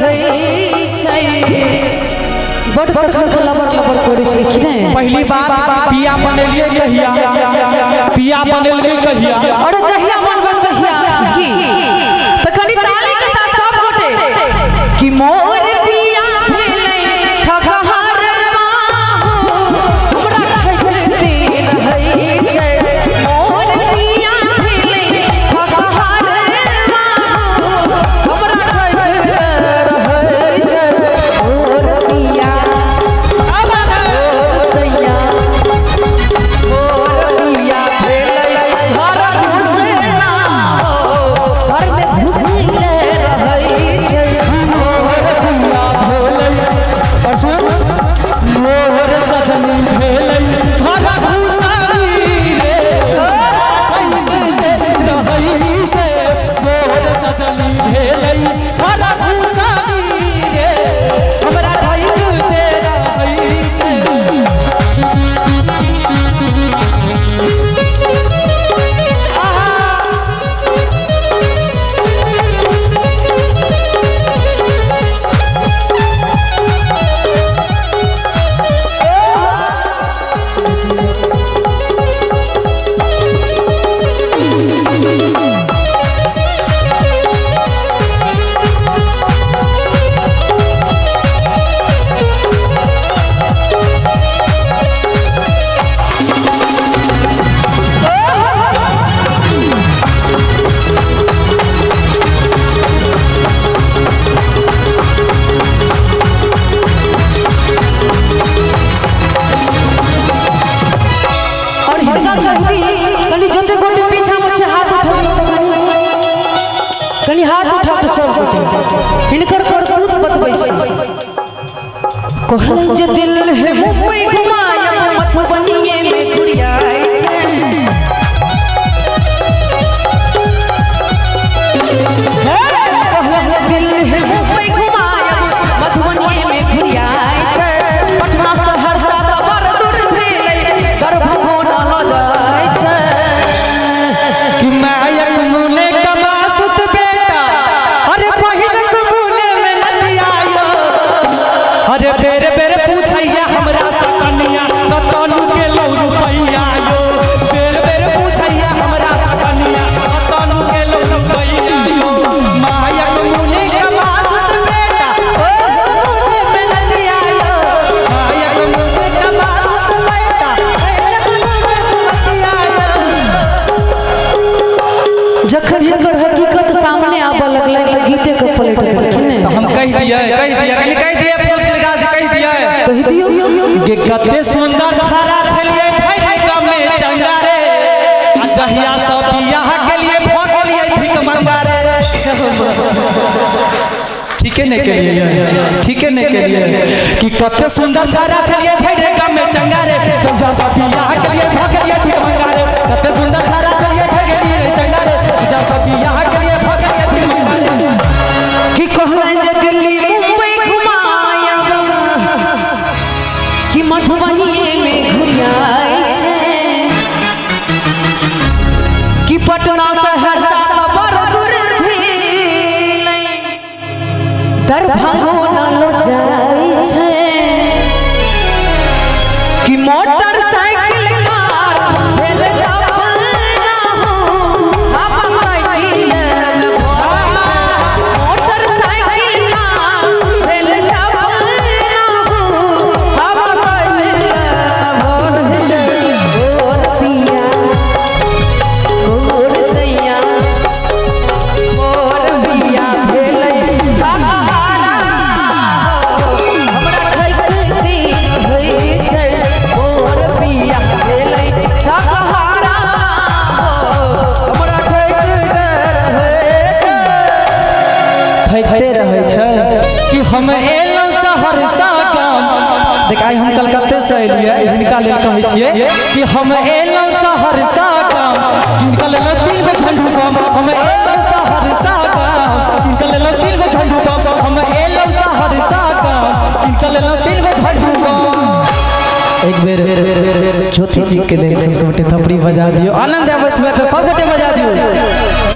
रहै छै। बड तखन से लबर लबर करै छै कि नहि? पहली बात पिया बनेलिए कहिया, पिया बनेलिए कहिया? अरे जहिया मन बन तहिया की। त कनि ताली के साथ सब गोटे कि मोर पिया भेलै ठकहर बाहु, हमरा ठकते रहै छै। मोर पिया भेलै ठकहर बाहु, हमरा ठकते रहै छै। मोर पिया मोर सैया, मोर पिया भेलै घर घुसना हो, घर में घुसले रहै छै। मोर पिया भेलै, और सुन, मोर सजनी भेलै घर घुसारी रे, रहै छै। मोर सजनी भेलै घर घुसारी रे, हमरा ठकते रहै छै। और हिनका कहती कनि जते गोटे पीछा मे छै हाथ उठाउ, कनि हाथ उठा के सब गोटे हिनकर करतूत बतबै छै। कहलै जे दिल है मुंबई घुमायब, मधुबनीये में घुरियाइ छै। हे, कहलै जे दिल है मुंबई घुमायब, मधुबनीये में घुरियाइ छै। पटना सहरसा तऽ बड़ दूर भेलै, दरभंगो न लऽ जाइ छै। कि मायक मुने कमासुत बेटा, अरे बहिनक मुने में लतियायो, अरे बेर बेर पूछैया हमरा सकनिया कतऽ लुकेलौ रुपैया यो, बेर बेर पूछैया हमरा सकनिया कतऽ लुकेलौ रुपैया यो। मायक मुने कमासुत बेटा, बहिनक मुने में लतियायो, मायक मुने कमासुत बेटा, बहिनक मुने में लतियायो। जखन हिनकर हकीकत सामने आबऽ लगलै तऽ गीते के पलटि देलखिन ने। तो हम कह दिए, कह दिए, कनि कह दिए, फूल दुर्गा जी कह दिए, कहि दियौ। गे कते सुंदर छाड़ा छलिए भरि गमे चंगा रे, आ जहिया सब बियाह के लिए भऽ गेलिए भीख मंगा रे। ठीके नहीं के लिए, ठीके नहीं के लिए कि कते सुंदर छाड़ा छलिए भरि गमे चंगा रे, जहिया सब बियाह के लिए भऽ गेलिए भीख मंगा रे। कते सुंदर छाड़ा छलिए भरि गेलिए चंगा रे, जहिया सब बियाह के लिए भऽ गेलिए भीख मंगा रे। कि कहलनि जे दिल्ली मुंबई घुमायब, कि मधुबनीये में घुरियाइ छै। कि पटना सहरसा तऽ बड़ दूर भेलै, दरभंगो न लऽ जाइ छै। कि मोटरसाइकिल कार भेल सपना हो, हम साइकिल में मोटरसाइकिल कार भेल सपना हो, हम साइकिल भर छै। मोर पिया मोर सैया, मोर पिया भेलै ठकहारा हो, हमरा ठकती होइ छै। मोर पिया भेलै ठकहारा हो, हमरा ठकते रहै छै। ठकते रहै छै कि हम एलहुँ सहरसा गाम। देख, आइ हम कलकत्ते से एलियै, हिनका लेल कहै छियै कि हम एलहुँ सहरसा गाम, हिनका लेल 3 गो झंडू बम। हम एलहुँ सहरसा गाम, हिनका लेल 3 गो झंडू बम। हम एलहुँ सहरसा गाम, हिनका लेल 3 गो झंडू बम। एक बेर ज्योति जी के लेल सब गोटे थपड़ी बजा दियौ। आनंद आबैत हुए तऽ